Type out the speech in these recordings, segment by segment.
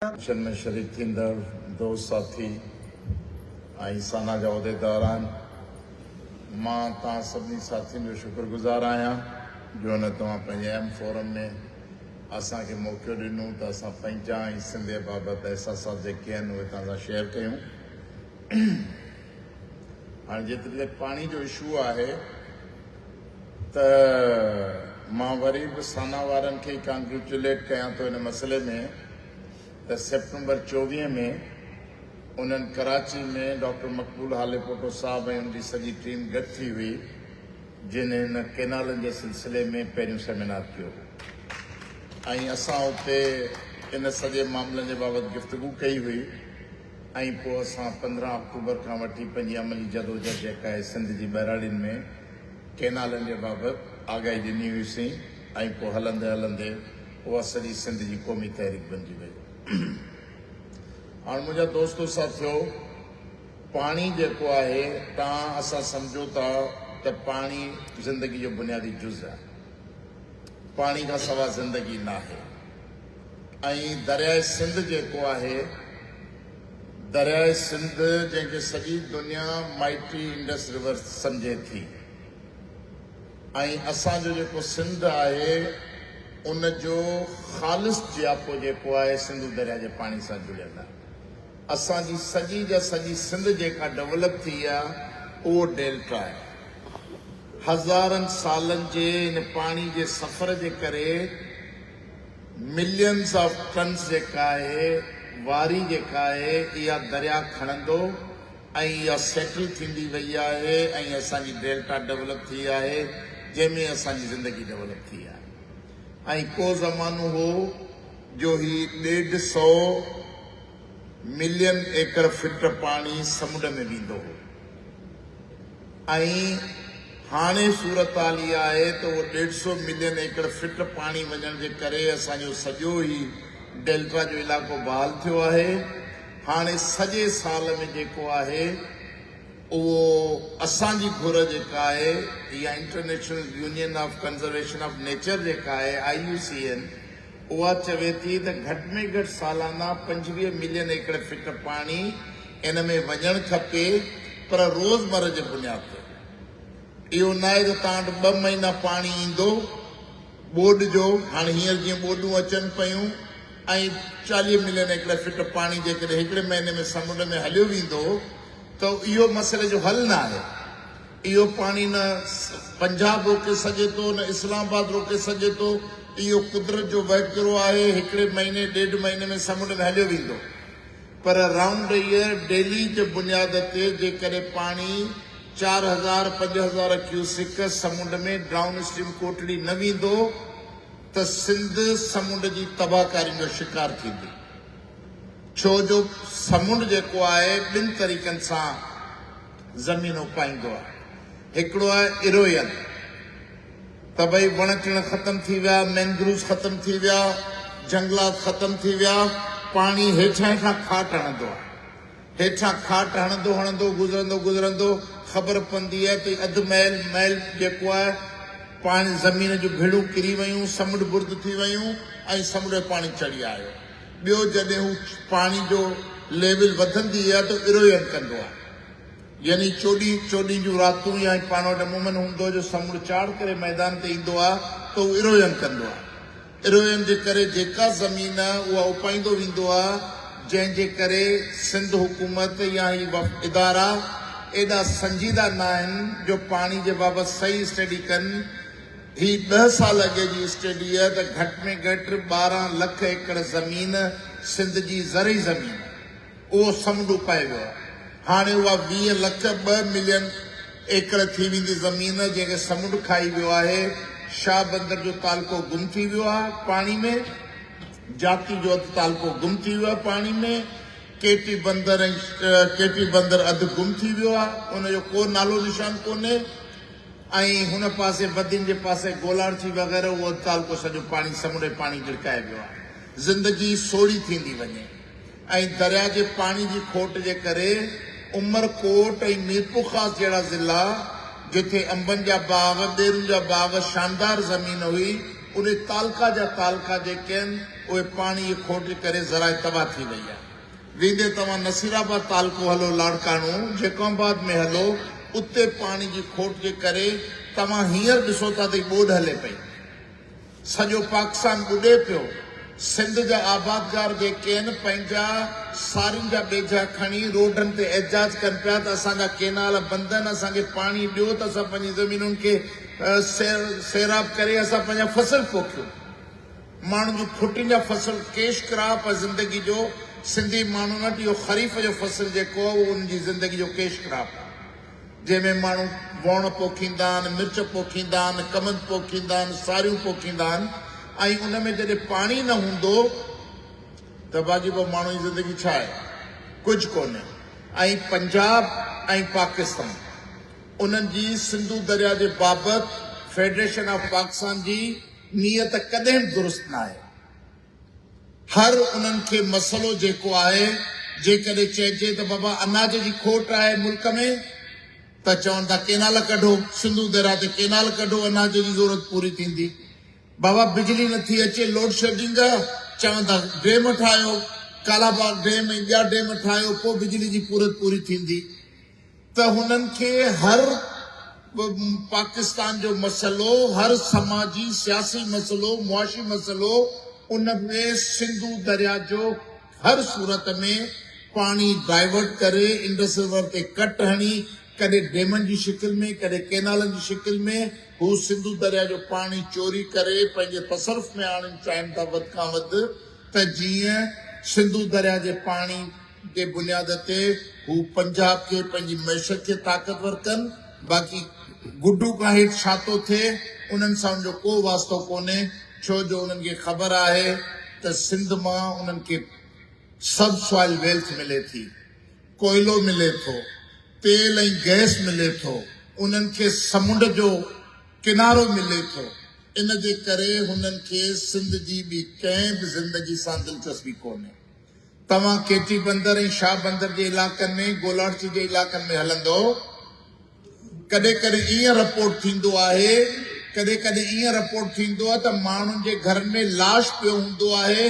Function ۾ شريڪ ٿيندڙ دوست ساٿي ۽ سانا جا عهديدار آهن. مان توهان سڀني ساٿين جو شڪر گذار آهيان جو هن توهان پنهنجي اهم فورم ۾ اسان کي موقعو ڏنو ته اسان پنهنجا ۽ سنڌ بابت احساسات جيڪي آهن اهي توهان سان شيئر ڪيون. هاڻي جيتري دير پاڻي جو اشو آهي ته مان وري به سانا وارن کي ڪانگريچوليٽ ڪيان ٿو ان مسئلي ۾ ته سيپٽمبر 24 ۾ انهن ڪراچي ۾ ڊاڪٽر مقبول هاليپوٽو صاحب ۽ ان جي سڄي ٽيم گڏ ٿي هئي جن هن ڪينالن جي سلسلي ۾ پهريون سيمينار ڪيو هو ۽ اسان اتي ان سڄي معاملن جي بابت گفتگو ڪئي هئي. ۽ پوء اسان 15 آڪٽوبر کان وٺي پنهنجي عملي جدوجهد جيڪا آهي سنڌ جي ٻهراڙين ۾ ڪينالن جي بابت آگاهي ڏني هئي سين ۽ پوء هلندي هلندي اها سڄي سنڌ جي قومي تحريڪ بنجي وئي. هاڻ منهنجا دوستو ساٿيو پاڻي جيڪو آهي تان اسان سمجهو ٿا ته پاڻي زندگي جو بنيادي جز آهي. پاڻي کان سوا زندگي ناهي. ۽ درياء سنڌ جيڪو آهي، درياء سنڌ جنهن کي سڄي دنيا مائٽي انڊس ريور سمجهي ٿي ۽ اسان جو جيڪو سنڌ آهي ان جو خالص جياپو جيڪو آهي سنڌو درياء جي پاڻي سان جڙيل آهي. اسان جي سڄي جا سڄي سنڌ جيڪا ڊولپ ٿي آهي اهو ڊيلٽا آهي. هزارن سالن جي ان پاڻي جي سفر جي ڪري ملينز آف ٽنز جيڪا آهي واري جيڪا آهي اها درياء کڻندو ۽ اها سيٽل ٿيندي وئي آهي ۽ اسان جي ڊيلٽا ڊولپ ٿي آهي جنهن ۾ اسان جي زندگي ڊولپ ٿي آهي ۽ ڪو زمانو هو جو هي 150 ملين ايڪڙ فٽ پاڻي سمنڊ ۾ ويندو هو. ۽ هاڻي صورتحال اها آهي ته اهو 150 ملين ايڪڙ فٽ پاڻي وڃڻ جي ڪري اسان جو سڄو هي ڊيلٽا جو علائقو بحال ٿيو آهي. هاڻي سڄي سال ۾ جيڪو آهي اهو اسان جي گهر جيڪا آهي اها international union of conservation of nature جيڪا آهي، آء يو سي اين، اها چوي ٿي ته گهٽ ۾ گهٽ سالانه 25 ملين ايڪڙ فٽ پاڻي ان ۾ وڃڻ کپي پر روزمره جي بنياد تي. اهو ناهي ته توهان وٽ ٻه مهينا پاڻي ايندو ٻوڏ جو، هاڻي هينئر جيئن ٻوڏون اچن پيون ۽ 40 ملين ايڪڙ فٽ پاڻي جيڪڏهن هڪڙي مهيني ۾ سمنڊ ۾ هليو ويندو ته اهو مسئلي جو حل ناهي. اهو پاڻي نه پنجاب روڪي سگهي ٿو نه اسلام آباد روڪي سگهي ٿو، اهو قدرت جو وهڪرو آهي، هڪڙي مهيني ڏيڍ مهيني ۾ سمنڊ ۾ هليو ويندو پر رائونڊ ايئر ڊيلي جي بنياد تي جيڪڏهن پاڻي 4000 5000 ڪيوسڪ سمنڊ ۾ ڊائون اسٽريم ڪوٽڙي نه ويندو ته سنڌ سمنڊ جي تباهڪارين جو شڪار ٿيندي. ڇو جو سمنڊ جيڪو آهي ٻن طريقن سان زمين اپائيندو آهي. هڪڙو آهي اروين ته ڀئي وڻ ٽڻ ختم ٿي ويا، مينگروز ختم ٿي ويا، جهنگلات ختم ٿي ويا، پاڻي هيٺانهين کان کاٽ هڻندو آهي. هيٺان کاٽ هڻندو هڻندو گذرندو گذرندو خبر پوندي آهي ته اڌ ميل ميل جيڪو آهي پاڻي زمين جون ڀيڙون ڪري ويون، سمنڊ برد ٿي ويون ۽ سمنڊ ۾ پاڻي چڙهي آيو. ٻيو جڏهن هو پاڻي جو ليول وڌندي آهي ته اروين ڪندو آهي يعني چوڏهين چوڏهين جون راتون يا پاڻ وٽ عمومن هوندو جو سمنڊ چاڙهه ڪري ميدان تي ايندو آهي ته هو اروين ڪندو آهي. اروين جي ڪري جيڪا زمين اها اپائيندو ويندو آهي جنهن جي ڪري سنڌ حڪومت يا هي ادارا ايڏا سنجيده ناهن جو پاڻي جي بابت صحيح اسٽڊي ڪن. هي 10 سال اڳي جي اسٽڊي آهي ته گهٽ ۾ گهٽ 12 لک ايڪڙ زمين سنڌ جي زرعي زمين اهو سمنڊ اپائي ويو آهي. هاڻي اها 20 لک 2 ملين ايڪڙ ٿي ويندي زمين جنهن کي سمنڊ کائي ويو آهي. شاهه بندر جو تعلقو گم ٿي ويو آهي پاڻي ۾، جاتي جو اڌ تعلقو گم ٿي ويو آهي پاڻي ۾، ڪيٽي بندر ۽ ڪيٽي بندر اڌ گم ٿي ويو آهي ان جو ڪو نالو نشان ڪونهي. ۽ هن پاسي بدين جي پاسي گولاڙچي وغيره اهو اڌ تعلقو سڄو پاڻي سمنڊ جي پاڻي ڳڙڪائي ويو آهي. زندگي سوڙهي ٿيندي وڃي ۽ درياء جي پاڻي جي کوٽ جي ڪري عمرڪوٽ ۽ ميرپورخاص جهڙا ضلعا جتي انبن جا باغ، ٻيرن جا باغ، شاندار زمين هئي اهي تعلقا جا تعلقا جيڪي آهن اهي پاڻي جي کوٽ جي ڪري زراعت تباهه ٿي وئي آهي. ويندي توهان نصيرآباد تعلقو هلو لاڙڪاڻو، جيڪب آباد ۾ هلو اتي پاڻي جي کوٽ جي ڪري توهان هينئر ڏسو ٿا ته هي ٻوڏ هلي پئي. سڄو پاڪستان ٻڏي پيو. سنڌ جا آبادگار جيڪي آهن پنهنجا سارين جا ٻيجا کڻي روڊن تي احتجاج ڪن پيا ته اسان جا ڪينال بند آهن اسان کي پاڻي ڏيو ته اسان پنهنجي زمينن کي سيراب ڪري اسان پنهنجا فصل پوکيون. ماڻهن جون ڦٽين جا فصل ڪيش ڪراپ آهي زندگي جو سنڌي ماڻهن وٽ اهو خريف جو فصل جيڪو آهي اهو انهن جي زندگي جو ڪيش ڪراپ آهي. جنهن ۾ ماڻهو ووڻ پوکيندا آهن، مرچ پوکيندا آهن، ڪمند پوکيندا آهن، ساريون پوکيندا آهن ۽ ان ۾ جڏهن پاڻي نه هوندو ته باقي پوء ماڻهو جي زندگي ڇا آهي؟ ڪجهه ڪونهي ۽ پنجاب ۽ پاڪستان انهن جي سنڌو درياء جي بابت فيڊريشن آف پاڪستان جي نيت ڪڏهن به درست ناهي. هر انهن کي مسئلو جيڪو آهي جيڪڏهن چئجي ته بابا اناج جي کوٽ آهي ملڪ ۾ ته چون ٿا ڪينال ڪڍو سنڌو درياء تي ڪينال ڪڍو اناج جي ضرورت پوري ٿيندي بابا بجلي نٿي اچي لوڊ شيڊنگ آهي چون ٿا ڊيم ٺاهيو ڪالاباغ ڊيم ۽ ٻيا ڊيم ٺاهيو پوء بجلي جي پورت پوري ٿيندي. ته هنن کي هر پاڪستان جو مسئلو، هر سماجي سياسي مسئلو، معاشي مسئلو ان ۾ سنڌو درياء جو هر صورت ۾ پاڻي ڊائيورٽ ڪري انڊس ريور تي ڪٽ هڻي ڪڏهن ڊيمن جي شڪل ۾ ڪڏهن ڪينالن جي شڪل ۾ هو سنڌو درياء جو پاڻي چوري ڪري پنهنجي تصرف ۾ آڻڻ چاهين ٿا وڌ کان وڌ ته جيئن سنڌو درياء جي پاڻي جي بنياد تي هو پنجاب کي پنهنجي معيشت کي طاقتور ڪن باقي گڊو کان هيٺ ڇا ٿو ٿئي انهن سان ان جو ڪو واسطو ڪونهي ڇو جو انهن کي خبر آهي ته سنڌ مان انهن کي سب سوائل ويلٿ ملي ٿي ڪوئلو ملي ٿو تيل ۽ گئس ملي ٿو انهن کي سمنڊ جو ڪنارو ملي ٿو ان جي ڪري هنن کي سنڌ جي ٻي ڪنهن به زندگي سان دلچسپي ڪونهي. توهان ڪيٽي بندر ۽ شاهه بندر جي علائقن ۾ گولاڙچي جي علائقن ۾ هلندؤ ڪڏهن ڪڏهن ائين رپورٽ ٿيندو آهي ڪڏهن ڪڏهن ائين رپورٽ ٿيندو آهي ته ماڻهن جي گهرن ۾ لاش پيو هوندو آهي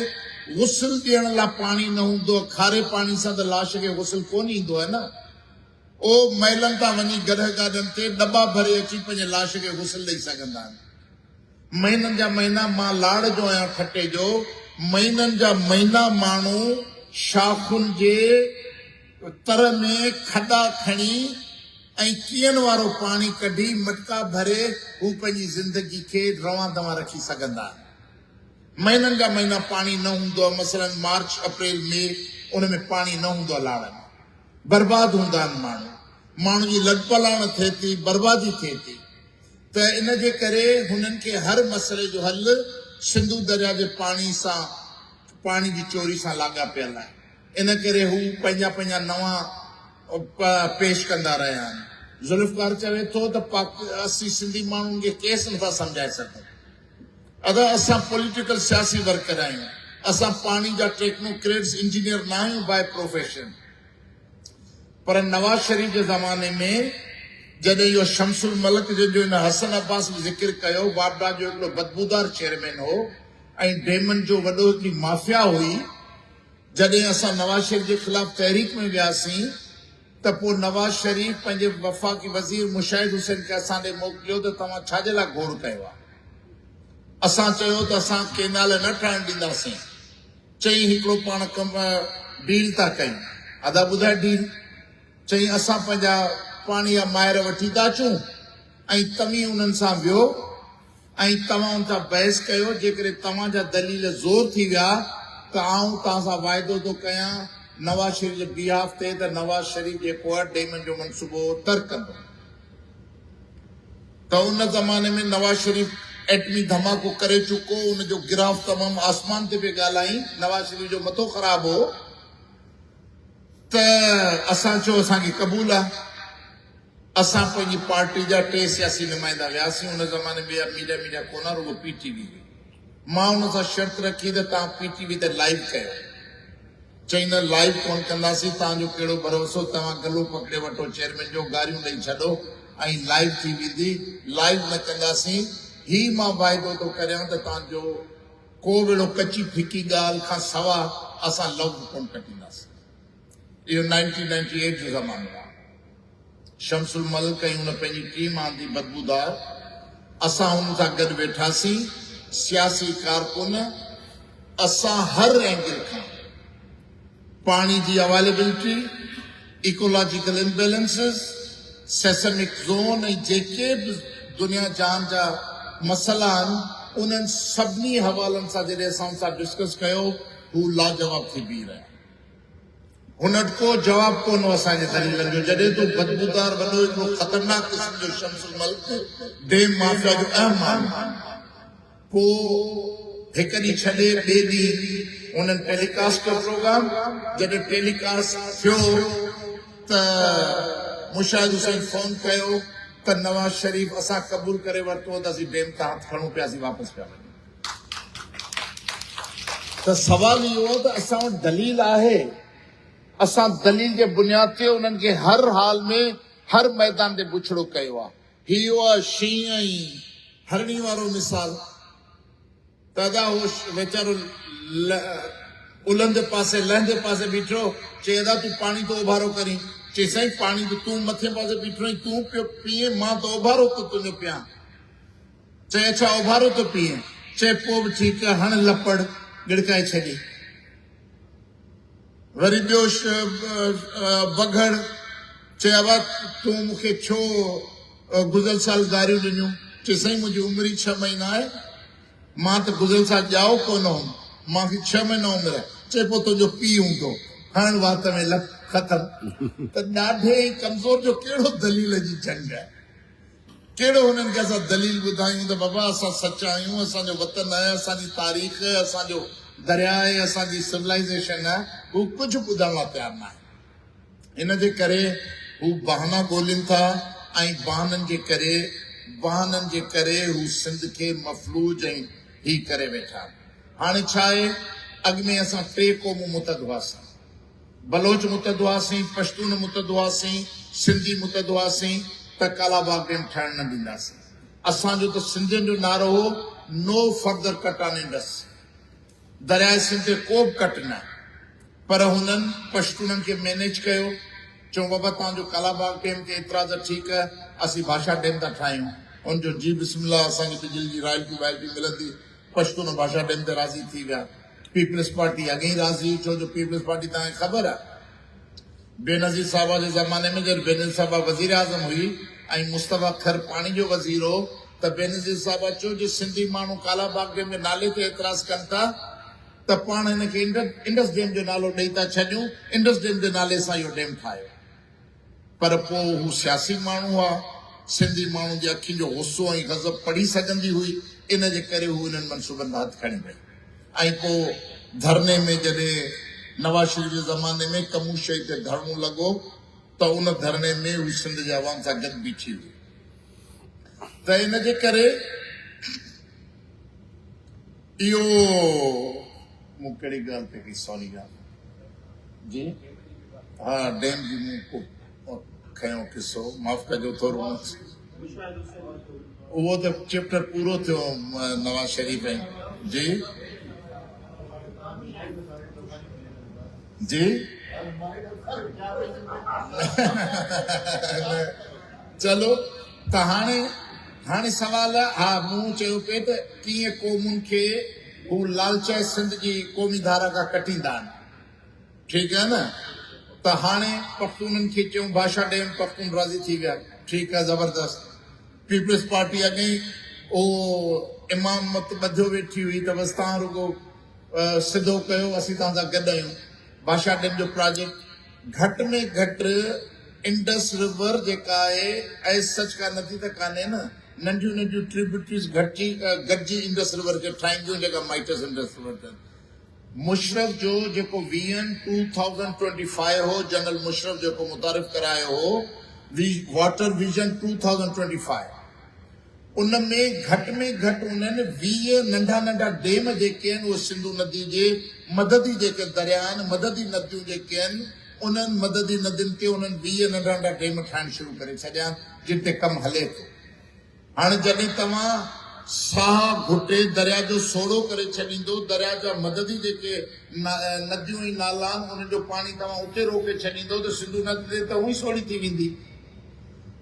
غسل ڏيڻ لاء پاڻي نه هوندو آهي کاري پاڻي سان ته لاش کي غسل ڪونه ايندو آهي نه او مئلن تان وڃي گڏهه گاڏن تي ڏٻا ڀري اچي پنهنجي لاش کي غسل ڏئي سگهندا آهن. مهينن جا مهينا مان لاڙ جو آهيان ٺٽي جو، مهينن جا مهينا ماڻهو شاخن جي تر ۾ کڏا کڻي ۽ ڪيئن وارو پاڻي ڪڍي مٽڪا ڀري هو پنهنجي زندگي کي روان دوان رکي سگهندا آهن. مهينن جا مهينا پاڻي نه هوندو آهي مثلا مارچ اپريل مئي ان ۾ پاڻي نه هوندو آهي لاڙ ۾ برباد هوندا آهن ماڻهو ماڻهن جي لڏپلاڻ ٿئي ٿي بربادي ٿئي ٿي. ته ان جي ڪري هنن کي هر مسئلي جو حل سنڌو درياء جي پاڻي سان پاڻي جي چوري سان لاڳاپيل آهي ان ڪري هو پنهنجا پنهنجا نوان پيش ڪندا رهيا آهن. ذوالفقار چوي ٿو ته پاڪ اسين سنڌي ماڻهن کي ڪيس نٿا سمجهائي سگهون ادا اسان پوليٽيڪل سياسي ورڪر آهيون اسان پاڻي جا ٽيڪنو ڪريٽس انجنيئر نه آهيون باء پروفيشن. پر نواز شريف جي زماني ۾ جڏهن اهو شمس الملڪ جنهن جو هن حسن عباس به ذڪر ڪيو واپڊا جو هڪڙو بدبودار چيئرمين هو ۽ ڊيمن جو وڏو هڪڙي مافيا هئي جڏهن اسان نواز شريف جي خلاف تحريڪ ۾ وياسين ته پوء نواز شريف پنهنجي وفاقي وزير مشاهد حسين کي اسان ڏي موڪليو ته توهان ڇا جي لاء گوڙ ڪيو آهي اسان چيو ته اسان ڪينال نه ٺاهڻ ڏينداسين. چئين هڪڙو پاڻ ڪم ڊيل ٿا ڪيون. ادا ٻڌاء ڊيل. چئين اسان پنهنجا پاڻي جا ماهر وٺي ٿا اچون ۽ توهين انهن سان ويهو ۽ توهان ان سان بحث ڪيو جيڪڏهن توهان جا دليل زور ٿي ويا ته آئون توهان سان واعدو ٿو ڪيان نواز شريف جي بيهاف تي ته نواز شريف جيڪو آهي ڊيمن جو منصوبو ترڪ ڪندو. ته ان زماني ۾ نواز شريف ايٽمي ڌماڪو ڪري چڪو هو، ان جو گراف تمام آسمان تي پئي ڳالهائين، نواز شريف جو مٿو خراب هو ته اسان چيو اسان کي قبول آ، اسان پنهنجي پارٽي جا ٽي سياسي نمائندا وياسين، ان زماني ۾ اها ميڊيا ميڊيا ڪونه رڳو پي ٽي وي هئي، مان ان سان شرط رکي ته توهان پي ٽي وي تي لائيو ڪيو. چئي نه لائيو ڪونه ڪنداسين توهان جو ڪهڙو ڀروسو توهان گلو پڪڙي وٺو چيئرمين جو گاريون ڏئي ڇڏو ۽ لائيو ٿي ويندي لائيو نه ڪنداسين هي مان واعدو ٿو ڪريان ته توهان جو ڪو به اهڙو ڪچي ڦڪي ڳالهه کان سوا اسان لفظ ڪونه ڪٽينداسين. اهو نائنٽين نائنٽي ايٽ جو زمانو آهي. شمس الملڪ ۽ ان پنهنجي ٽيم آندي بدبودار. اسان انهن سان گڏ ويٺاسين، سياسي ڪارڪن، اسان هر اينگل کان پاڻي جي اويليبلٽي، ايڪولاجيڪل امبيلنسز، سيسمڪ زون ۽ جيڪي به دنيا جهان جا مسئلا آهن، انهن سڀني حوالن سان جڏهن اسان ان سان ڊسڪس ڪيو، هو لاجواب ٿي بيهي رهيا. هن وٽ ڪو جواب ڪونه هو اسان جي دليلن جو، جڏهن ته هو بدبودار وڏو هڪڙو خطرناڪ قسم جو شمس الملڪ ڊيم مافيا جو اهم ماڻهو هو. پوء هڪ ڏينهن ڇڏي ٻئي ڏينهن هنن ٽيلي ڪاسٽ ڪيو پروگرام، جڏهن ٽيلي ڪاسٽ ٿيو ته مشاهد حسين فون ڪيو ته نواز شريف اسان قبول ڪري ورتو ته اسين ڊيم تان هٿ کڻون پيا اسين واپس پيا وڃون. ته سوال اهو آهي ته اسان وٽ دليل آهي، اسان دليل جي بنياد تي انهن کي هر حال ۾ هر ميدان تي بڇڙو ڪيو آهي. هي اهو آهي شينهن ۽ هرڻي وارو مثال ته ادا هو ويچارو الهندي پاسي لهندي پاسي بيٺو چي ادا تون پاڻي ٿو اوڀارو ڪرين، چي سائين پاڻي ته تون مٿين پاسي بيٺو آهين تون پيو پيئين مان ته اوڀارو ٿو تنهنجو پيان. چئي اڇا اوڀارو ٿو پيئين؟ چئي پوء به ٺيڪ آ، هڻ لپڙ ڳڙڪائي ڇڏي. وري ٻيو بگهڙ چئي ابا تون مون کي ڇو گذريل سال گاريون ڏنيون؟ چئي سائين منهنجي عمر ئي ڇهه مهينا آهي، مان ته گذريل سال ڄائو ڪونه هوم، مان کي ڇهه مهينا عمر آهي. چئي پوء تنهنجو پيء هوندو، هڻ وات ۾ لپ ختم. ته ڏاڍي ۽ ڪمزور جو ڪهڙو دليل جي جنگ آهي. ڪهڙو هنن کي اسان دليل ٻڌايون ته بابا اسان سچا آهيون، اسان جو وطن آهي، اسان جي تاريخ، اسان جو درياء آهي، اسان جي سولائيزيشن آهي، هو ڪجهه ٻڌڻ لاء تيار ناهن. ان جي ڪري هو بهانا ڳولين ٿا ۽ بهانن جي ڪري بهانن جي ڪري هو سنڌ کي مفلوج ۽ هي ڪري ويٺا آهن. هاڻي ڇا آهي اڳ ۾ اسان ٽي قومون متحد هئاسين. بلوچ متحد هئاسين، پشتون متحد هئاسين، سنڌي متحد هئاسين ته ڪالاباغ ڊيم ٺهڻ نه ڏينداسين. اسان جو ته سنڌين جو نعرو هو no further cut on Indus, درياء سنڌ تي ڪو به ڪٽ نه. پر هنن پشتونن کي مينيج ڪيو، چيون بابا توهان جو ڪالاباغ ڊيم تي اعتراض آهي ٺيڪ آهي اسين ڀاشا ڊيم ٿا ٺاهيون. هن چيو جي بسم الله اسان کي بجلي جي رائلٽي وائلٽي ملندي. پشتون ڀاشا ڊيم تي راضي ٿي ويا. پيپلز پارٽي اڳي ئي راضي هئي ڇو جو پيپلز پارٽي توهان کي خبر آهي بينظير صاحبه جي زماني ۾ جڏهن بينظير صاحبه وزيراعظم هئي ۽ مصطفيٰ کر پاڻي جو وزير هو ته بينظير صاحبه چيو جي سنڌي ماڻهو ڪالا باغ ڊيم جي نالي تي اعتراض ڪن ٿا ته پاڻ هن کي انڊس ڊيم جو نالو ڏئي ٿا ڇڏيون انڊس ڊيم جي نالي سان اهو ڊيم ٺاهيو. پر پوء هو سياسي ماڻهو هئا، سنڌي ماڻهن جي اکين جو غصو ۽ غضب پڙهي سگهندي هئي، ان جي ڪري هو انهن منصوبن تان هٿ کڻي وئي ۽ پوء ڌرڻي ۾ جڏهن نواز شريف جي زماني ۾ ڪمون شهيد تي ڌرڻو لڳو ته ان ڌرڻي ۾ هو سنڌ جي عوام سان گڏ بيٺي هئي ته ان جي ڪري اهو مون ڪهڙي ڳالهه پئي ڪئي سوري يار جي ها ڊيم جي مون ڪو کنيو قصو معاف ڪجو ٿورو اهو ته چيپٽر پورو ٿيو نواز شريف ۽ جي جي چلو ته هاڻي هاڻي سوال ها مون چيو پئي ته ڪيئن قومن کي هو لالچائي سنڌ جي قومي ڌارا کان ڪٽيندا آهن ٺيڪ آهي نه ته هاڻي پختونن کي چيون ڀاشا ڊيم پختون راضي ٿي ويا ٺيڪ آهي زبردست پيپلز پارٽي اڳئين اهو امامت ٻڌيو ويٺي هئي ته بس توهان رڳو سڌو ڪيو اسين توهان سان گڏ آهيون ڀاشا ڊيم جو پراجيڪٽ گهٽ ۾ گهٽ انڊس ريور جيڪا آهي ايز سچ ڪا ندي ته ڪانهي نه ننڍيون ننڍيون ٽريبيوٽريز گهٽجي گڏجي انڊس ريور کي ٺاهينديون جيڪا مائٽس انڊس ريور ٺهن مشرف جو جيڪو ويزن 2025 هو جنرل مشرف جيڪو متعارف ڪرايو هو واٽر ويزن 2025 ان ۾ گهٽ ۾ گهٽ انهن 20 ننڍا ننڍا ڊيم جيڪي آهن اهي سنڌو ندي جي مددي جيڪي درياء آهن مددي نديون جيڪي آهن انهن مددي ندين تي انهن 20 ننڍا ننڍا ڊيم ٺاهڻ شروع ڪري ڇڏيا آهن جن تي ڪم هلي ٿو. هاڻي جڏهن توهان ساهه گهٽي درياء جو سوڙهو ڪري ڇڏيندو، درياء جا مددي جيڪي نديون ۽ نالا آهن انهن جو پاڻي توهان اتي روڪي ڇڏيندو ته سنڌو ندي ته هونئن ئي سوڙهي ٿي ويندي.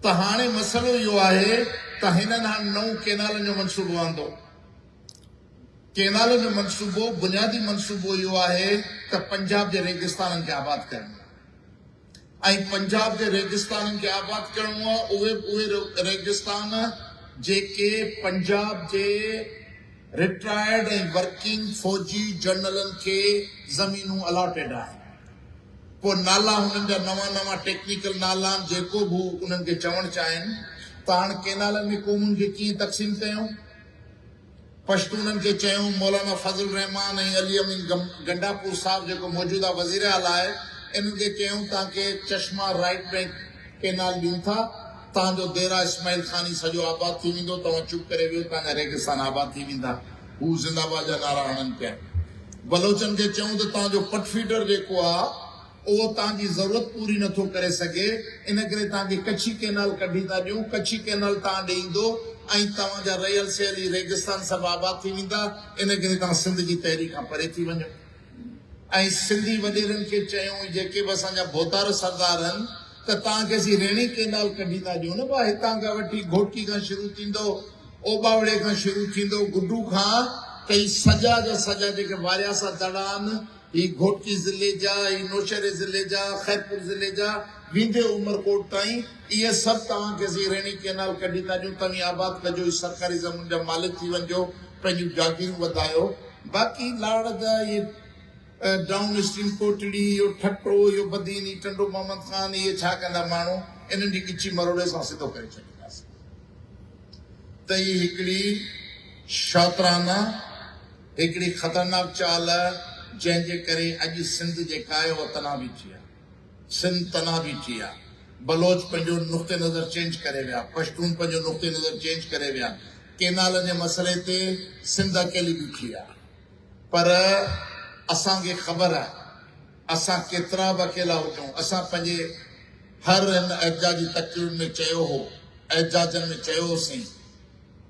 ته هاڻي مسئلو اهو آهي ته هنن هاڻ نئون ڪينالن جو منصوبو آندو. ڪينالن جو منصوبو بنيادي منصوبو اهو آهي ته پنجاب جي ريگستانن کي آباد ڪرڻو آهي ۽ پنجاب جي ريگستانن کي آباد ڪرڻو آهي اهي به اهي ريگستان جيڪي پنجاب جي رٽائرڊ ۽ ورڪنگ فوجي جنرلن کي زمينون الاٽيڊ آهن. پوء نالا هنن جا نوان نوان ٽيڪنيڪل نالا آهن جيڪو به هو انهن کي چوڻ چاهين ته هاڻ ڪينالن ۾ قومن کي ڪيئن تقسيم ڪيون؟ پشتونن کي چيون مولانا فضل الرحمان ۽ علي امين گنڊاپور صاحب جيڪو موجوده وزير اعليٰ آهي انهن کي چيون توهان کي چشما رائيٽ بينڪ ڪينال ڏيون ٿا توهان جو ديرا اسماعيل خان ئي سڄو آباد ٿي ويندو توهان چپ ڪري ويهو توهان جا ريگستان آباد ٿي ويندا هو زنده باد جا نعرا هڻن پيا بلوچن کي چيون ته توهان جو پٽ فيڊر جيڪو آ اهو توهان جي ضرورت پوري نه ٿو ڪري سگهي، ان ڪري توهان کي ڪڇي ڪئنال ڪڍي ٿا ڏيون، ڪڇي ڪئنال توهان ڏي ايندو ۽ توهان جا رهيل سهيل هي ريگستان سڀ آباد ٿي ويندا، ان ڪري توهان سنڌ جي تحريڪ کان پري ٿي وڃو. ۽ سنڌي وڏيرن کي چيون جيڪي به اسان جا ڀوتار سردار آهن ته توهان کي اسين ريڻي ڪئنال ڪڍي ٿا ڏيون نه ڀاء هتان کان وٺي گهوٽڪي کان شروع ٿيندو اوٻاوڙي کان شروع ٿيندو گڊو کان ته هي سڄا جا سڄا جيڪي وارياسا دڙا آهن هي گهوٽڪي ضلعي جا، هي نوشهري ضلعي جا، خيرپور ضلعي جا، ويندي عمرڪوٽ تائين، اهي سڀ توهان کي اسين ريڻي ڪئنال ڪڍي ٿا ڏيون، توهين آباد ڪجو، هي سرڪاري زمين جا مالڪ ٿي وڃجو، پنهنجون جاگيرون وڌايو. باقي لاڙ جا اهي ڊائون اسٽريم ڪوٽڙي، اهو ٺٽو، اهو بدين، هي ٽنڊو محمد خان، اهي ڇا ڪندا ماڻهو، انهن جي ڳچي مروڙي اسان سڌو ڪري ڇڏينداسين. ته هي هڪڙي شاطرانه. هڪڙي خطرناڪ چال جنهن جي ڪري اڄ سنڌ جيڪا آهي اها تنها بيٺي آهي. سنڌ تنها بيٺي آهي. بلوچ پنهنجو نقطه نظر چينج ڪري ويا، پشتون پنهنجو نقطه نظر چينج ڪري ويا. ڪينالن جي مسئلي تي سنڌ اڪيلي بيٺي آهي. پر اسان کي خبر آهي اسان ڪيترا به اڪيلا هجون اسان پنهنجي هر هن احتجاجي تقريرن ۾ چيو هو، احتجاجن ۾ چيو هوسين.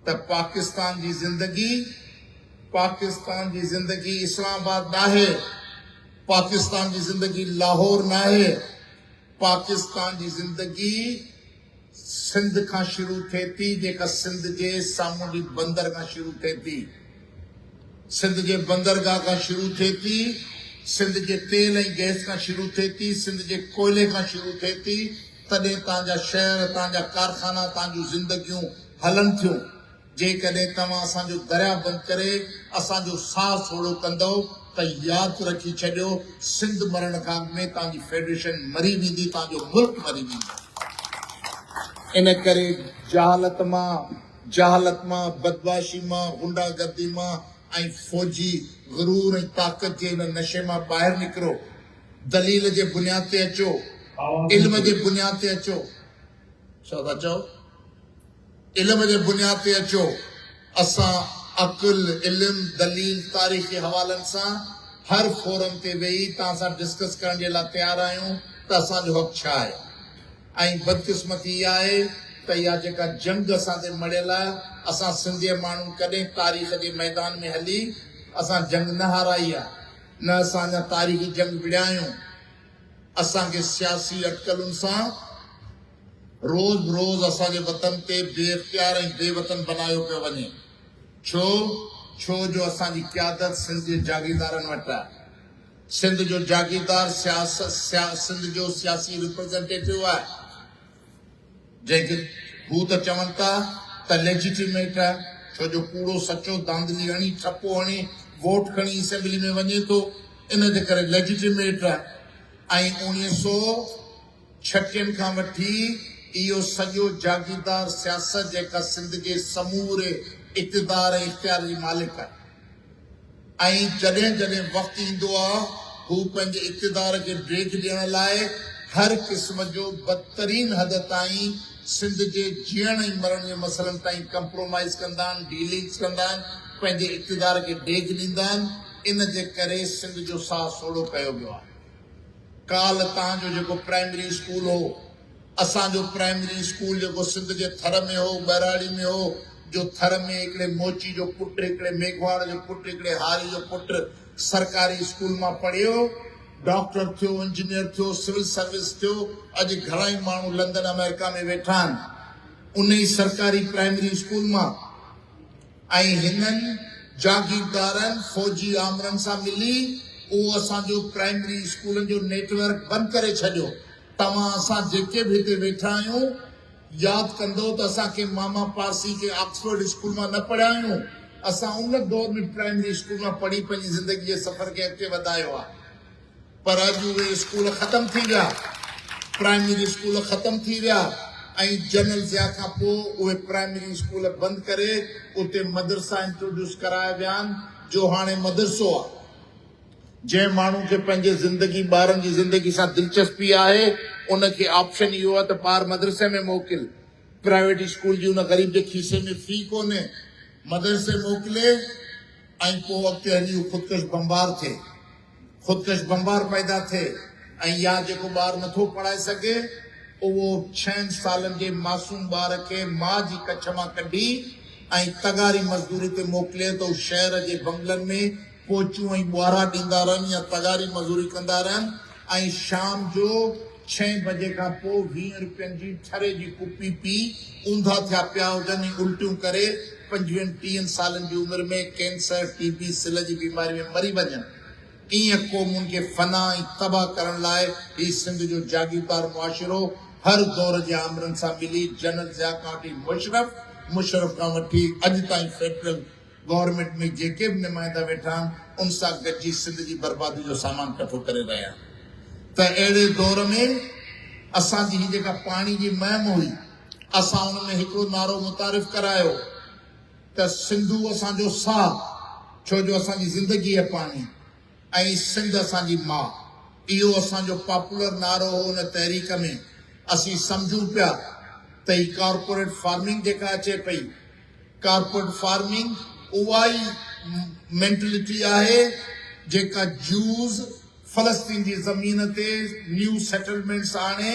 ته پاڪستان جي زندگي پاڪستان جي زندگي اسلام آباد ناهي، پاڪستان جي زندگي لاهور ناهي، پاڪستان جي زندگي سنڌ کان شروع ٿئي ٿي جيڪا سنڌ جي سامونڊي بندر کان شروع ٿئي ٿي، سنڌ جي بندرگاهه کان شروع ٿئي ٿي، سنڌ جي تيل ۽ گئس کان شروع ٿئي ٿي، سنڌ جي ڪوئلي کان شروع ٿئي ٿي، تڏهن توهان جا شهر، توهان جا ڪارخانا، توهان جون زندگيون هلن ٿيون. جيڪڏهن توهان اسان جو درياء بند ڪري اسان جو ساهه سوڙهو ڪندؤ ته ياد رکي ڇڏيو سنڌ مرڻ کان اڳ ۾ توهان جي فيڊريشن مري ويندي، توهان جو ملڪ مري ويندو. ان ڪري جهالت مان، جهالت مان، بدمعاشي مان، غنڊا گردي مان ۽ فوجي غرور ۽ طاقت جي ان نشي مان ٻاهر نڪرو. دليل جي بنياد تي اچو، علم جي بنياد تي اچو. ڇا ٿا چئو؟ علم جي بنياد تي اچو. اسان عقل، علم، دليل، تاريخي حوالن سان هر فورم تي ويهي توهان سان ڊسڪس ڪرڻ جي لاء تيار آهيون ته اسان جو حق ڇا آهي ۽ بدقسمتي اها آهي ته اها جيڪا جنگ اسان تي مڙهيل آهي اسان سنڌي ماڻهن ڪڏهن تاريخ جي ميدان ۾ هلي اسان جنگ نه هارائي آهي. نه اسان اڃا تاريخي جنگ وڙهيا آهيون، اسان کي سياسي اٽڪلن سان روز بروز اسان جي وطن تي بي اختيار ۽ بي وطن بنايو پيو وڃي. ڇو؟ ڇو جو اسان جي قيادت سنڌ جي جاگيردارن وٽ آهي. سنڌ جو جاگيردار سنڌ جو سياسي ريپريزنٽيٽو آهي. جنهن کي هو ته چون ٿا ته ليجيٽيميٽ آهي، ڇو جو ڪوڙو سچو ڌانڌلي هڻي، ٺپو هڻي، ووٽ کڻي اسيمبلي ۾ وڃي ٿو، ان جي ڪري ليجيٽيميٽ آهي ۽ اوڻيهه سو ڇٽيهن کان وٺي اهو سڄو جاگيردار سياست جيڪا سنڌ جي سموري اقتدار ۽ اختيار جي مالڪ آهي. ۽ جڏهن جڏهن وقت ايندو آ هو پنهنجي اقتدار کي ڊيگهه ڏيڻ لاء هر قسم جو بدترين حد تائين سنڌ جي جيئڻ ۽ مرڻ جي مسئلن تائين ڪمپرومائيز ڪندا آهن، ڊيلنگز ڪندا آهن، پنهنجي اقتدار کي ڊيگهه ڏيندا آهن، ان جي ڪري سنڌ جو ساهه سوڙهو ڪيو ويو آهي. ڪالهه تان جو جيڪو پرائمري اسڪول هو، اسان جو پرائمري اسڪول جيڪو سنڌ جي ٿر ۾ هو، ٻهراڙي ۾ هو، جو ٿر ۾ هڪڙي موچي جو پٽ، هڪڙي ميگهواڙ جو پٽ، هڪڙي هاري جو پٽ سرڪاري اسڪول مان پڙهيو، ڊاڪٽر ٿيو، انجنيئر ٿيو، سول سروس ٿيو، اڄ گهڻائي ماڻهو لندن آمريڪا ۾ ويٺا آهن انهي سرڪاري پرائمري اسڪول مان ۽ هنن جاگيردارن، فوجي آمرن سان ملي اهو اسان جو پرائمري اسڪولن جو نيٽ ورڪ بند ڪري ڇڏيو. توهان اسان جيڪي به هتي ويٺا آهيون ياد ڪندو ته اسان ڪنهن ماما پارسي ڪنهن آڪسفورڊ اسڪول مان نه پڙهيا آهيون، اسان ان دور ۾ پرائمري اسڪول مان پڙهي پنهنجي زندگي جي سفر کي اڳتي وڌايو آهي. پر اڄ اهي اسڪول ختم ٿي ويا، پرائمري اسڪول ختم ٿي ويا ۽ جنرل ضياء کان پوء اهي پرائمري اسڪول بند ڪري اتي مدرسا انٽروڊيوس ڪرايا ويا آهن جو هاڻي مدرسو آهي. جنهن ماڻهو کي پنهنجي زندگي ٻارن جي زندگي سان دلچسپي آهي ان کي آپشن اهو آهي ته ٻار مدرسي ۾ موڪل، پرائيويٽ اسڪول جي ان غريب جي کيسي ۾ في ڪونهي، مدرسي موڪلي ۽ پوء اڳتي هلي هو خودڪش بمبار ٿئي، خودڪش بمبار پيدا ٿئي ۽ يا جيڪو ٻار نٿو پڙهائي سگهي اهو ڇهن سالن جي معصوم ٻار کي ماء جي ڪڇ مان ڪڍي ۽ تغاري مزدوري تي موڪلي ته هو شهر جي بنگلن ۾ پوچون ۽ ٻوهارا ڏيندا رهن يا تغاري مزوري ڪندا رهن ۽ شام جو ڇهين بجي کان پوء ويهن روپين جي ٺري جي ڪوپي پي اونڌا ٿيا پيا هجن ۽ الٽيون ڪري پنجويهن ٽيهن سالن جي عمر ۾ ڪينسر، ٽي بي، سلهه جي بيماري ۾ مري وڃن. ائين قومن کي فنا ۽ تباهه ڪرڻ لاء هي سنڌ جو جاگيردار معاشرو هر دور جي آمرن سان ملي جنرل ضياء کان وٺي مشرف، مشرف کان وٺي اڄ تائين فيڊرل گورنمينٽ ۾ جيڪي به نمائندا ويٺا آهن ان سان گڏجي سنڌ جي بربادي جو سامان ڪٺو ڪري رهيا آهن ته اهڙي دور ۾ اسان جي هي جيڪا پاڻي جي مهم هئي اسان ان ۾ هڪڙو نعرو متعارف ڪرايو ته سنڌو اسان جو ساهه ڇو جو اسان جي زندگي آهي پاڻي ۽ سنڌ اسان جي ماء اهو اسان جو پاپولر نعرو هو ان تحريڪ ۾ اسين سمجهون پيا ته هي ڪارپوريٽ فارمنگ جيڪا اچي پئي ڪارپوريٽ فارمنگ اها ئي مينٽلٽي آهي جيڪا جيوز فلسطين جي زمين تي نيو سيٽلمينٽس آڻي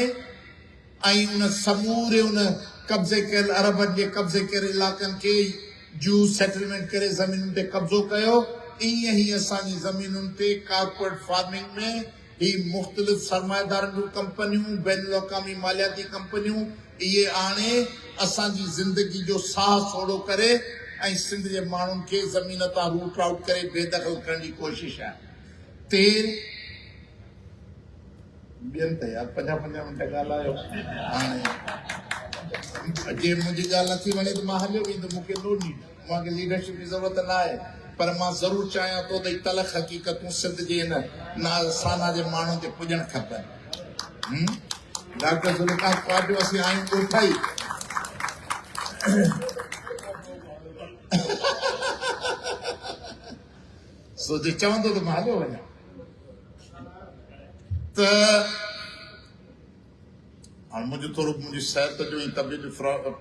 ۽ ان سموري ان قبضي ڪيل عربن جي قبضي ڪيل علائقن کي جيوز سيٽلمينٽ ڪري زمينن تي قبضو ڪيو ائين ئي اسان جي زمينن تي ڪارپوريٽ فارمنگ ۾ هي مختلف سرمائيدارن جون ڪمپنيون، بين الاقوامي مالياتي ڪمپنيون اهي آڻي اسان جي زندگي جو ساهه سوڙهو ڪري ۽ سنڌ جي ماڻهن کي زمين تان روٽ آئوٽ ڪري بي دخل ڪرڻ جي ڪوشش آهي. تير ٻين ته يار پنجاهه پنجاهه منٽ ڳالهايو هاڻي جي منهنجي ڳالهه نٿي وڻي ته مان هليو ويندم مون کي نو نيڊ. اوهان کي ليڊرشپ جي ضرورت نه آهي پر مان ضرور چاهيان ٿو ته هي تلخ حقيقتون سنڌ جي هن ناسانا جي ماڻهن تي پڄڻ کپن. ڊاڪٽر ذوالفقار خواجو اسين آهيون ڳوٺائي. سو جي چوندو ته مان هليو وڃان ته هاڻ منهنجو ٿورو منهنجي صحت جو ۽ طبيعت جو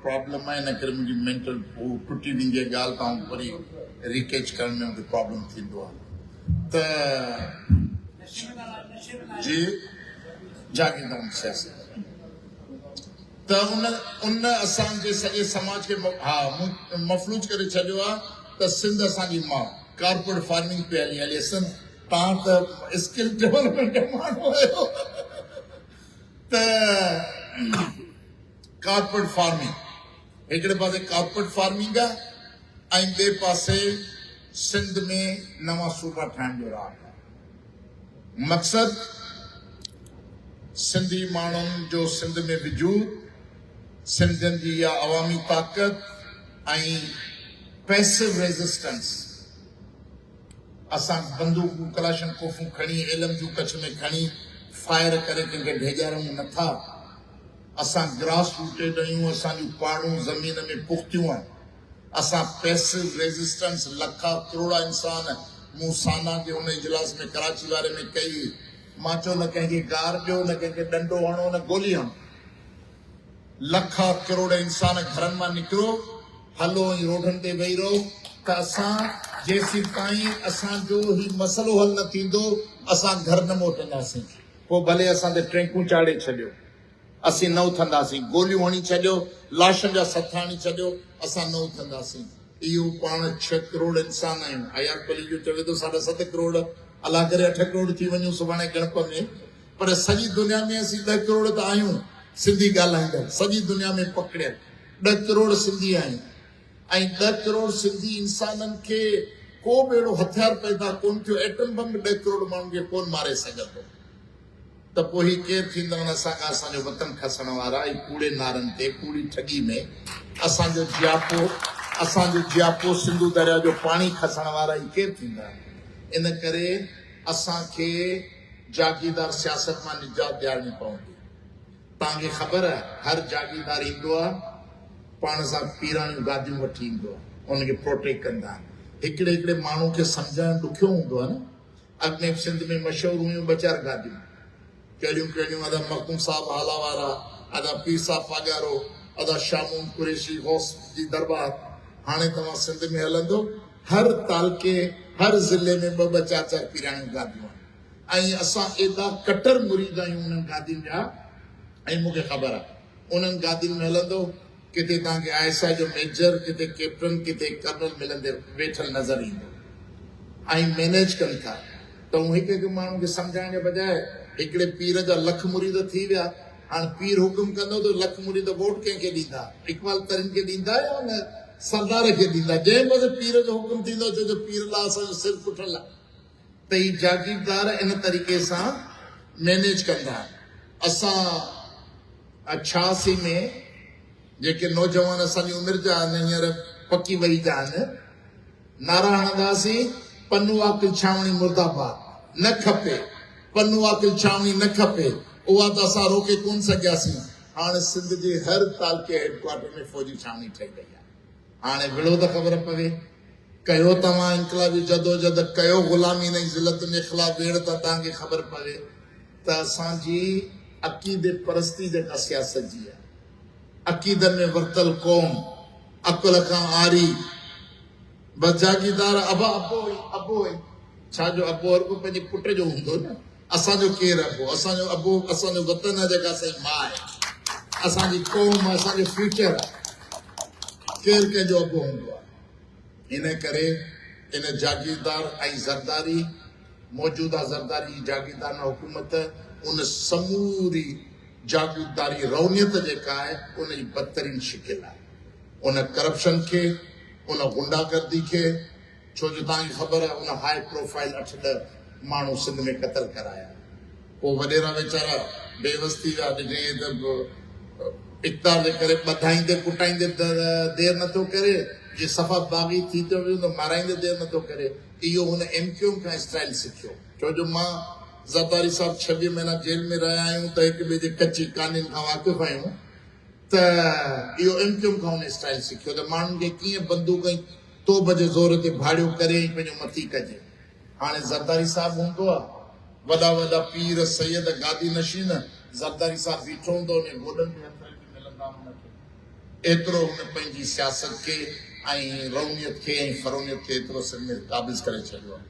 پرابلم آهي ان ڪري منهنجي مينٽل هو ٽٽي ويندي آهي ڳالهه ته آئون وري ريڪيچ ڪرڻ ۾ مونکي پرابلم ٿيندو آهي ته جي جاگيردان سياست ته ان ان اسان جي سڄي سماج کي ها مفلوج ڪري ڇڏيو آهي ته سنڌ اسان جي ماء ڪارپوريٽ فارمنگ پئي هلي هلي سنڌ تان ته اسڪل ڊولپمينٽ جا ماڻهو آهيو ته ڪارپوريٽ فارمنگ هڪڙي پاسي ڪارپوريٽ فارمنگ آهي ۽ ٻئي پاسي سنڌ ۾ نوان صوبا ٺاهڻ جو راڳ آهي. مقصد سنڌي ماڻهن جو سنڌ ۾ وجود، سنڌين جي اها عوامي طاقت ۽ پيسو ريزسٽنس، اسان بندوقون ڪلاشنڪوفون کڻي ايلم جون ڪڇ ۾ کڻي فائر ڪري ڪنهن کي ڊيڄاريون نه ٿا. اسان گراس روٽيڊ آهيون، اسان جون پاڙون زمين ۾ پختيون آهن. اسان پيسو ريزسٽنس لکا ڪروڙا انسان مون سانا جي ان اجلاس ۾ ڪراچي واري ۾ ڪئي هئي. مان چيو نه ڪنهن کي گار ڏيو نه ڪنهن کي ڏنڊو هڻو نه گولي هڻو. لکا ڪروڙ انسان گهرن مان نڪرو، هلو ۽ روڊن تي ويهي رهو ته اسان جيسيتائين اسان جو هي مسئلو حل نه ٿيندو اسان گهر نه موٽنداسين. پوء ڀلي اسان تي ٽرينڪون چاڙهي ڇڏيو. اسين نه اٿنداسين. گوليون هڻي ڇڏيو، لاشن جا سٿ هڻي ڇڏيو، اسان نه اٿنداسين. اهو پاڻ ڇهه ڪروڙ انسان آهيون. اياز پليجو چوي ٿو ساڍا ست ڪروڙ، الله ڪري اٺ ڪروڙ ٿي وڃون سڀاڻي ڳڻپ ۾، پر سڄي دنيا ۾ اسين ڏهه ڪروڙ ته آهيون سنڌي ڳالهائيندڙ، سڄي دنيا ۾ پکڙيل ڏهه ڪروڙ سنڌي آهيون ۽ ڏهه ڪروڙ سنڌي انسانن کي ڪو به اهڙو هٿيار پيدا ڪونه ٿيو، ايٽم بم به ڏهه ڪروڙ ماڻهن کي ڪونه ماري سگهندو. ته پوء هي ڪير ٿيندا آهن اسان کان اسان جو وطن کسڻ وارا ۽ ڪوڙي نعرن تي ڪوڙي ٺڳي ۾ اسان جو جياپو اسان جو جياپو سنڌو درياء جو پاڻي کسڻ وارا هي ڪير ٿيندا آهن ان ڪري اسان کي جاگيردار سياست مان نجات ڏيارڻي پوندي توهان کي خبر آهي هر جاگيردار ايندو آهي پاڻ سان پيراڻيون گاديون وٺي ايندو آهي ان کي پروٽيڪٽ ڪندا آهن هڪڙي هڪڙي ماڻهو کي سمجهائڻ ڏکيو هوندو آهي نه اڳ ۾ به سنڌ ۾ مشهور هيون ٻه چار گاديون. ڪهڙيون ڪهڙيون ادا مخدوم صاحب هالا وارا، ادا پير صاحب پاڳارو، ادا شاهه محمد قريشي غوث جي درٻار. هاڻي توهان سنڌ ۾ هلندو هر تعلقي هر ضلعي ۾ ٻه ٻه چار چار پيراڻيون گاديون آهن ۽ اسان ايڏا ڪٽر مريد آهيون انهن گادين جا ۽ مون کي خبر آهي انهن گادين ۾ هلندو ڪٿي توهان کي I S I جو ميجر، ڪٿي ڪيپٽن، ڪٿي ڪرنل ملندي ويٺل نظر ايندو ۽ مينيج ڪن ٿا ته هو هڪ هڪ ماڻهو کي سمجهائڻ جي بجاء هڪڙي پير جا لک مريد ٿي ويا هاڻ پير حڪم ڪندو ته لک مريد ووٽ ڪنهن کي ڏيندا اقبال ترين کي ڏيندا يا ان سردار کي ڏيندا جنهن پاسي پير جو حڪم ٿيندو ڇو جو پير لاء اسان جو سر ڪٺل آهي ته هي جاگيردار ان طريقي سان مينيج ڪندا اسان 86 ۾ جيڪي نوجوان اسان جي عمر جا آهن هينئر پڪي وهي جا آهن نعرا هڻنداسين پنو عاقل ڇانوڻي مرده باد نه کپي پنو عاقل ڇانوڻي نه کپي اها ته اسان روڪي ڪون سگهياسين هاڻ سنڌ جي هر تعلقي هيڊ ڪوارٽر ۾ فوجي ڇانوڻي ٺهي وئي آهي هاڻي وڙهو ته خبر پوي ڪيو توهان انقلابي جدوجھد ڪيو غلامين ۽ ذلتن جي خلاف ويڙهه ته توهان کي خبر پوي ته اسان جي عقيدي پرستي جيڪا سياست جي آهي عقيدن ۾ ورتل قوم عقل کان عاري بس جاگيردار ابا ابو ئي ابو ئي ڇا جو ابو هر ڪو پنهنجي پٽ جو هوندو نه اسان جو ڪير ابو اسان جو ابو اسان جو وطن آهي جيڪا اسان جي ماء آهي اسان جي قوم اسان جو فيوچر آهي ڪير ڪنهن جو ابو هوندو آهي ان ڪري ان جاگيردار ۽ زرداري موجوده زرداري جي جاگيردارنه حڪومت ان سموري جاگيرداري رونيت جيڪا آهي ان جي بدترين شڪل آهي ان ڪرپشن کي ان غنڊا گردي کي ڇو جو توهان کي خبر آهي ان هاء پروفائيل اٺ ڏهه ماڻهو سنڌ ۾ قتل ڪرايا پوء وڏيرا ويچارا بيوس ٿي ويا ڏٺئي ته اقتدار جي ڪري ٻڌائيندي ڪٽائيندي دير نٿو ڪري جي صفا باغي ٿي ٿو ويون ته مارائيندي دير نٿو ڪري اهو هن ايم ڪيو ايم کان اسٽائيل سکيو ڇو جو مان زرداري صاحب 26 مهينا جيل ۾ رهيا آهيون ته هڪ ٻئي جي ڪچي ڪانين کان واقف آهيون ته اهو ايم ڪيو ايم کان هن اسٽائيل سکيو ته ماڻهن کي ڪيئن بندوق ۽ توب جي زور تي ڀاڙيو ڪري ۽ پنهنجو مٿي ڪجي. هاڻي زرداري صاحب هوندو آ وڏا وڏا پير سيد گادي نشين زرداري صاحب بيٺو هوندو ان جي گوڏن تي هٿ رکي ملندا هن کي ايترو هن پنهنجي سياست کي ۽ رونيت کي ۽ فرونيت کي ايترو سنڌ ۾ قابض ڪري ڇڏيو آ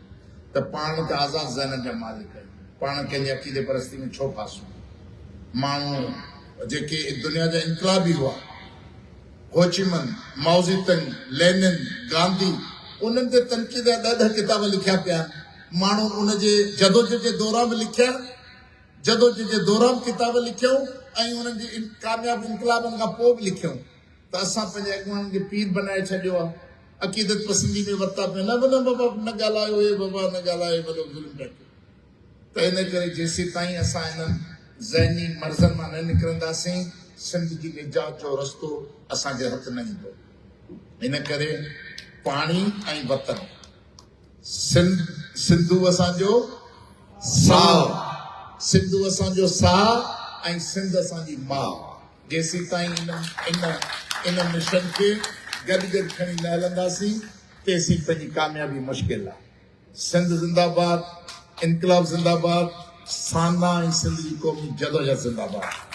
ته پاڻ ته آزاد ذهنن جا مالڪ آهيون پاڻ ڪنهن جي عقيدي پرستي ۾ ڇو ڦاسون ماڻهو جيڪي دنيا جا انقلابي هئا هوچي من، مائوزي تنگ، لينن، گانڌي انهن تي تنقيد جا ڏهه ڏهه ڪتاب لکيا پيا آهن. ماڻهن ان جي جدوجھد جي دوران به لکيا، جدوجھد جي دوران به ڪتاب لکيائون ۽ انهن جي ڪامياب انقلابن کان پوء به لکيائون ته اسان پنهنجي اڳواڻن کي پير بنائي ڇڏيو آهي، عقيدت پسندي ۾ ورتا پيا نه نه بابا نه ڳالهايو اي بابا نه ڳالهايو وڏو ظلم پيا ڪيو. ته ان ڪري جيسيتائين اسان انهن ذهني مرضن مان نه نڪرنداسين، سنڌ جي نجات جو رستو اسان کي هٿ نه ايندو. ان ڪري پاڻي ۽ وطن، سنڌ، سنڌو اسان جو ساهه، سنڌو اسان جو ساهه ۽ سنڌ اسان جي ماء، جيسيتائين ان ان مشن کي گڏ گڏ کڻي نه هلنداسين، تيسين پنهنجي ڪاميابي مشڪل آهي. سنڌ زنده باد، انقلاب زنده باد، سانا ۽ سنڌ جي قومي جدوجهد زنده باد.